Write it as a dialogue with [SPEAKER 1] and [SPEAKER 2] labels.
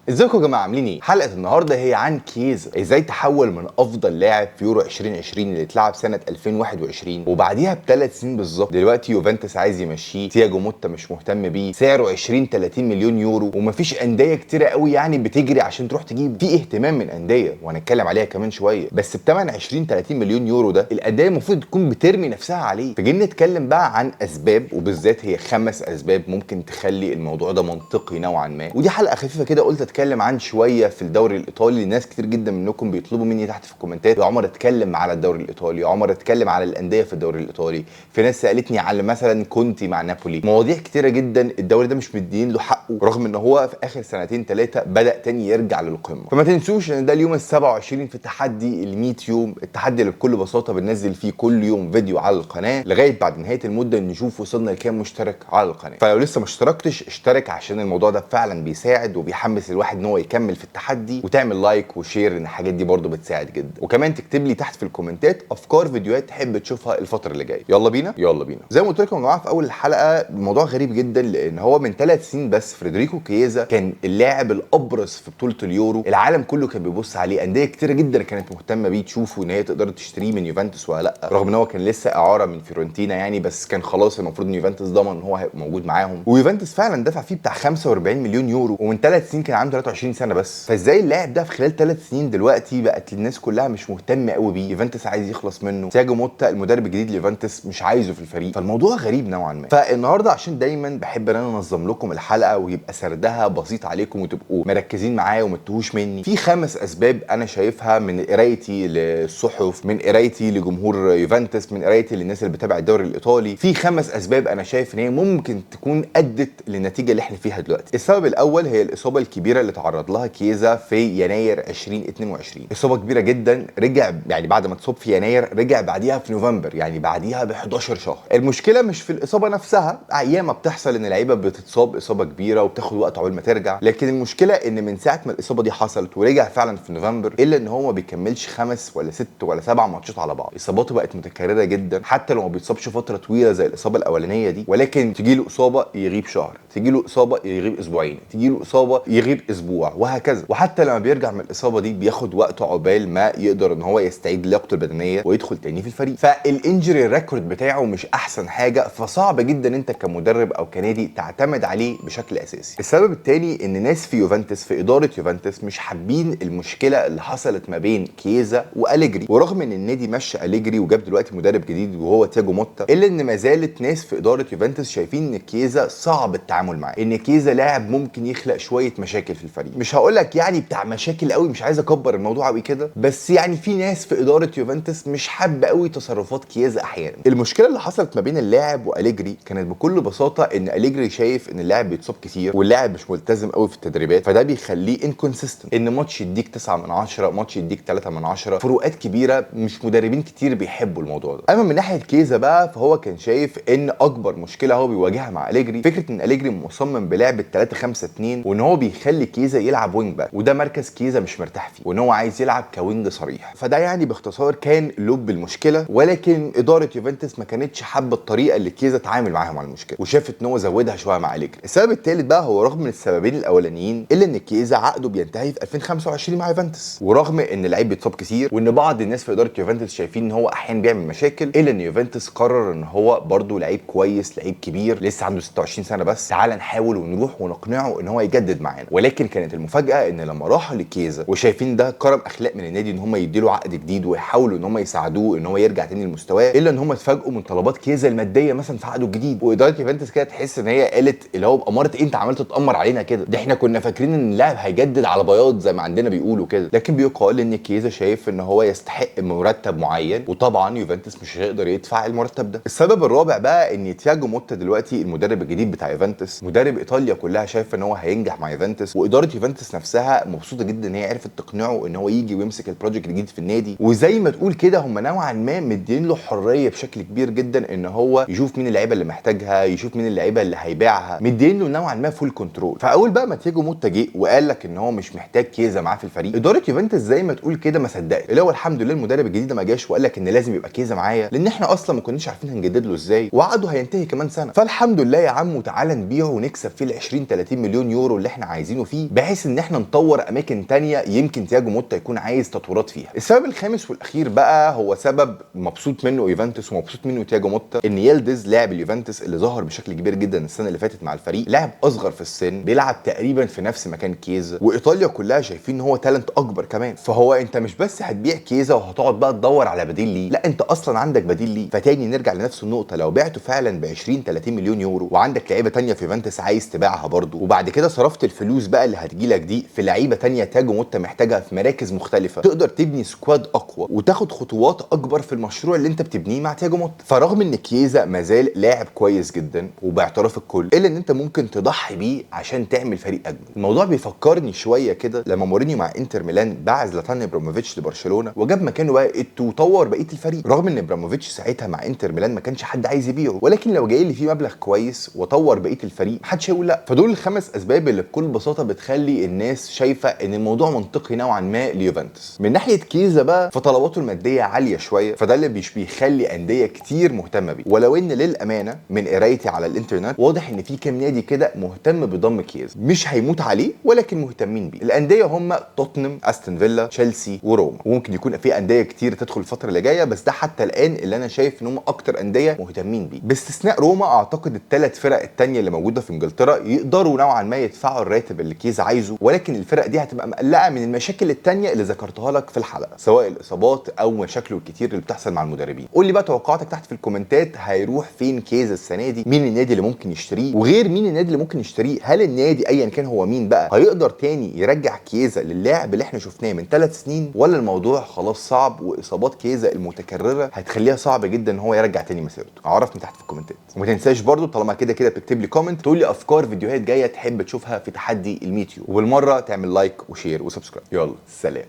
[SPEAKER 1] ازيكم يا جماعه، عاملين ايه؟ حلقة النهارده هي عن كييزا، ازاي تحول من افضل لاعب في يورو 2020 اللي اتلعب سنة 2021 وبعديها ب3 سنين بالظبط دلوقتي يوفنتوس عايز يمشيه، تياجو موتا مش مهتم بيه، سعره 20 30 مليون يورو، ومفيش اندية كتيرة قوي يعني بتجري عشان تروح تجيب. في اهتمام من اندية وهنتكلم عليها كمان شويه، بس بثمن 20 30 مليون يورو ده الاندية المفروض تكون بترمي نفسها عليه. فجينا نتكلم بقى عن اسباب، وبالذات هي 5 اسباب ممكن تخلي الموضوع ده منطقي نوعا ما. ودي حلقة خفيفة كده، قلت اتكلم عن شوية في الدوري الايطالي. ناس كتير جدا منكم بيطلبوا مني تحت في الكومنتات: يا عمر اتكلم على الدوري الايطالي، يا عمر اتكلم على الاندية في الدوري الايطالي. في ناس سالتني على مثلا كونتي مع نابولي، مواضيع كتيرة جدا. الدوري ده مش مدين له حقه، رغم ان هو في اخر سنتين ثلاثة بدا تاني يرجع للقمه. فما تنسوش ان ده اليوم ال 27 في تحدي ال 100 يوم، التحدي اللي بكل بساطة بننزل فيه كل يوم فيديو على القناة لغاية بعد نهاية المدة نشوف وصلنا لكام مشترك على القناه. فلو لسه ما اشتركتش اشترك، عشان الموضوع ده فعلا بيساعد وبيحمس الواحد ان هو يكمل في التحدي، وتعمل like و share لان الحاجات دي برده بتساعد جدا، وكمان تكتب لي تحت في الكومنتات افكار فيديوهات تحب تشوفها الفترة اللي جاية. يلا بينا يلا بينا. زي ما قلت لكم يا جماعة في اول الحلقه، الموضوع غريب جدا لان هو من 3 سنين بس فريدريكو كيزا كان اللاعب الابرز في بطوله اليورو، العالم كله كان بيبص عليه، اندية كتيرة جدا كانت مهتمة بيه تشوفه ان هي تقدر تشتريه من يوفنتوس ولا لا، رغم ان هو كان لسه اعاره من فيورنتينا يعني، بس كان خلاص المفروض ان يوفنتوس ضمن ان هو هيبقى موجود معاهم. ويوفنتوس فعلا دفع فيه بتاع 45 مليون يورو، ومن 3 سنين كان عنده 23 سنة بس. فازاي اللاعب ده في خلال 3 سنين دلوقتي بقت الناس كلها مش مهتمة قوي بيه؟ يوفنتوس عايز يخلص منه، تياجو موتا المدرب الجديد ليوفنتوس مش عايزه في الفريق، فالموضوع غريب نوعا ما. فالنهارده عشان دايما بحب ان انا انظم لكم الحلقة ويبقى سردها بسيط عليكم وتبقوا مركزين معايا وما تتوهوش مني، في 5 اسباب انا شايفها من قرايتي للصحف، من قرايتي لجمهور يوفنتوس، من قرايتي للناس اللي بتابع الدوري الايطالي. في 5 اسباب انا شايف ان هي ممكن تكون ادت للنتيجة اللي احنا فيها دلوقتي. السبب الاول هي الاصابة الكبيرة اللي تعرض لها كيزا في يناير 2022، اصابه كبيرة جدا، رجع يعني بعد ما اتصاب في يناير رجع بعديها في نوفمبر، يعني بعديها ب 11 شهر. المشكلة مش في الاصابة نفسها، ايام بتحصل ان لعيبة بتتصاب اصابه كبيرة وبتاخد وقت عقبال ما ترجع، لكن المشكلة ان من ساعة ما الاصابة دي حصلت ورجع فعلا في نوفمبر، الا ان هو ما بيكملش 5 ولا 6 ولا 7 ماتشات على بعض. اصاباته بقت متكررة جدا، حتى لو ما بيتصابش فترة طويلة زي الاصابة الاولانية دي، ولكن تجي له اصابه يغيب شهر، تجي له اصابه يغيب اسبوعين، تجي له اصابه يغيب اسبوع، وهكذا. وحتى لما بيرجع من الاصابة دي بياخد وقت عقبال ما يقدر ان هو يستعيد لياقته البدنية ويدخل تاني في الفريق. فال injury record بتاعه مش احسن حاجه، فصعب جدا انت كمدرب او كنادي تعتمد عليه بشكل اساسي. السبب الثاني ان ناس في يوفنتوس، في ادارة يوفنتوس، مش حابين المشكلة اللي حصلت ما بين كيزا واليجري. ورغم ان النادي مشى اليجري وجاب دلوقتي مدرب جديد وهو تياجو موتا، الا ان ما زالت ناس في ادارة يوفنتوس شايفين ان كيزا صعب التعامل معاه، ان كيزا لاعب ممكن يخلق شوية مشاكل في الفريق. مش هقول لك يعني بتاع مشاكل قوي، مش عايز اكبر الموضوع قوي كده، بس يعني في ناس في ادارة يوفنتوس مش حابة قوي تصرفات كيزا احيانا. المشكلة اللي حصلت ما بين اللاعب واليجري كانت بكل بساطة ان اليجري شايف ان اللاعب بيتصاب كتير واللاعب مش ملتزم قوي في التدريبات، فده بيخليه inconsistent، ان ماتش يديك 9 من 10، ماتش يديك 3 من 10، فروقات كبيره، مش مدربين كتير بيحبوا الموضوع ده. اما من ناحية كيزا بقى فهو كان شايف ان اكبر مشكلة هو بيواجهها مع اليجري فكرة ان اليجري مصمم بلعب 3 5 2، وان هو بيخلي كيزا يلعب wing back، وده مركز كيزا مش مرتاح فيه، وان هو عايز يلعب ك wing صريح. فده يعني باختصار كان لب المشكله. ولكن ادارة يوفنتوس ما كانتش حابة الطريقة اللي كيزا اتعامل معاها مع المشكله، وشافت ان هو زودها شوية مع اليجري. السبب الثالث بقى هو رغم من السببين الاولانيين الا ان كيزا عقده بينتهي في 2025 مع يوفنتوس، ورغم ان اللعيب بيتصاب كتير وان بعض الناس في ادارة يوفنتوس شايفين ان هو احيانا بيعمل مشاكل، الا ان يوفنتوس قرر ان هو برده لعيب كويس، لعيب كبير، لسه عنده 26 سنة بس، تعال نحاول ونروح ونقنعه ان هو يجدد معانا. ولكن كانت المفاجاة ان لما راحوا لكيزا وشايفين ده كرم اخلاق من النادي ان هم يديله عقد جديد ويحاولوا ان هم يساعدوه ان هو يرجع تاني لمستواه، الا ان هم اتفاجئوا من طلبات كيزا المادية مثلا في عقده الجديد. واداره يوفنتوس كده تحس ان هي قالت اللي هو بأمارة ايه انت عمال تتأمر علينا كده؟ ده احنا كنا فاكرين ان اللاعب هيجدد على بياض زي ما عندنا بيقولوا كده. لكن بيقال ان كيزا شايف ان هو يستحق مرتب معين، وطبعا يوفنتوس مش هيقدر يدفع المرتب ده. السبب الرابع بقى ان تياجو موتا دلوقتي المدرب الجديد بتاع يوفنتوس، مدرب ايطاليا كلها شايف ان هو هينجح مع يوفنتوس، واداره يوفنتوس نفسها مبسوطة جدا ان هي عرفت تقنعه ان هو يجي ويمسك ال project الجديد في النادي. وزي ما تقول كده هم نوعا ما مدين له حرية بشكل كبير جدا ان هو يشوف مين اللعيبة اللي محتاجها، يشوف مين اللعيبة اللي هيبيعها، مدين له نوعا ما full control. فاول بقى ما تياجو موتا جه وقال لك ان هو مش محتاج كيزا معاه في الفريق، ادارة يوفنتوس زي ما تقول كده ما صدقت، اللي هو الحمد لله المدرب الجديد ما جاش وقال لك ان لازم يبقى كيزا معايا، لان احنا اصلا ما كناش عارفين هنجدد له ازاي، وعقده هينتهي كمان سنه، فالحمد لله يا عم وتعالى نبيعه ونكسب فيه ال 20 30 مليون يورو اللي احنا عايزينه فيه. فيه بحيث ان احنا نطور اماكن تانية يمكن تياجو موتا يكون عايز تطويرات فيها. السبب الخامس والاخير بقى هو سبب مبسوط منه يوفنتوس ومبسوط منه تياجو موتا، ان يلدز لاعب اليوفنتوس اللي ظهر بشكل كبير جدا السنة اللي فاتت مع الفريق، لاعب اصغر في السن، بيلعب تقريبا في نفس مكان كيزا، وايطاليا كلها شايفين ان هو talent اكبر كمان. فهو انت مش بس هتبيع كيزا وهتقعد بقى تدور على بديل ليه، لا انت اصلا عندك بديل ليه. فتاني نرجع لنفس النقطة، لو بعته فعلا ب 20 30 مليون يورو وعندك لعيبة تانية في يوفنتوس عايز تبيعها برضه، وبعد كده صرفت الفلوس بقى اللي هتجيلك دي في لعيبة تانية تياجو موتا محتاجها في مراكز مختلفة، تقدر تبني squad اقوى وتاخد خطوات اكبر في المشروع اللي انت بتبنيه مع تياجو موتا. فرغم ان كيزا مازال لاعب كويس جدا وباعتراف الكل، الا ان انت ممكن تضحي بيه عشان تعمل فريق اجمل. الموضوع بيفكرني شوية كده لما مورينيو مع انتر ميلان باع زلاتان ابراهيموفيتش لبرشلونة وجاب مكانه بقى ايتو وطور بقية الفريق، رغم ان ابراهيموفيتش ساعتها مع انتر ميلان ما كانش حد عايز يبيعه، ولكن لو جاي لي فيه مبلغ كويس وطور بقية الفريق محدش هيقول لا. فدول الخمس اسباب اللي بكل بساطة بتخلي الناس شايفه ان الموضوع منطقي نوعا ما ليوفنتوس. من ناحية كيزا بقى فطلباته المادية عالية شوية، فده اللي مش بيخلي اندية كتير مهتمة بيه، ولو ان للامانة من قرايتي على الانترنت واضح ان في كام نادي كده مهتم بضم كيزا، مش هيموت عليه ولكن مهتمين بيه. الاندية هم توتنهام، استون فيلا، تشيلسي، وروما، وممكن يكون في اندية كتير تدخل الفترة اللي جاية، بس ده حتى الان اللي انا شايف ان هم اكتر اندية مهتمين بيه. باستثناء روما اعتقد الثلاث فرق الثانية اللي موجودة في انجلترا يقدروا نوعا ما يدفعوا الراتب اللي كيزا عايزه، ولكن الفرق دي هتبقى مقلقة من المشاكل الثانية اللي ذكرتها لك في الحلقة، سواء الاصابات او مشاكله الكتير اللي بتحصل مع المدربين. قول لي بقى توقعاتك تحت في الكومنتات، هيروح فين كيزا السنة دي؟ مين النادي اللي ممكن يشتريه؟ وغير مين النادي اللي ممكن يشتريه، هل النادي ايا كان هو مين بقى هيقدر تاني يرجع كيزا للاعب اللي احنا شفناه من 3 سنين، ولا الموضوع خلاص صعب واصابات كيزا المتكررة هتخليها صعب جدا ان هو يرجع تاني مسيرته؟ عرفني تحت في الكومنتات. وما تنساش برضو طالما كده كده بتكتب لي comment تقول لي افكار فيديوهات جاية تحب تشوفها في تحدي الميتيو، وبالمره تعمل like و share و subscribe. يلا سلام.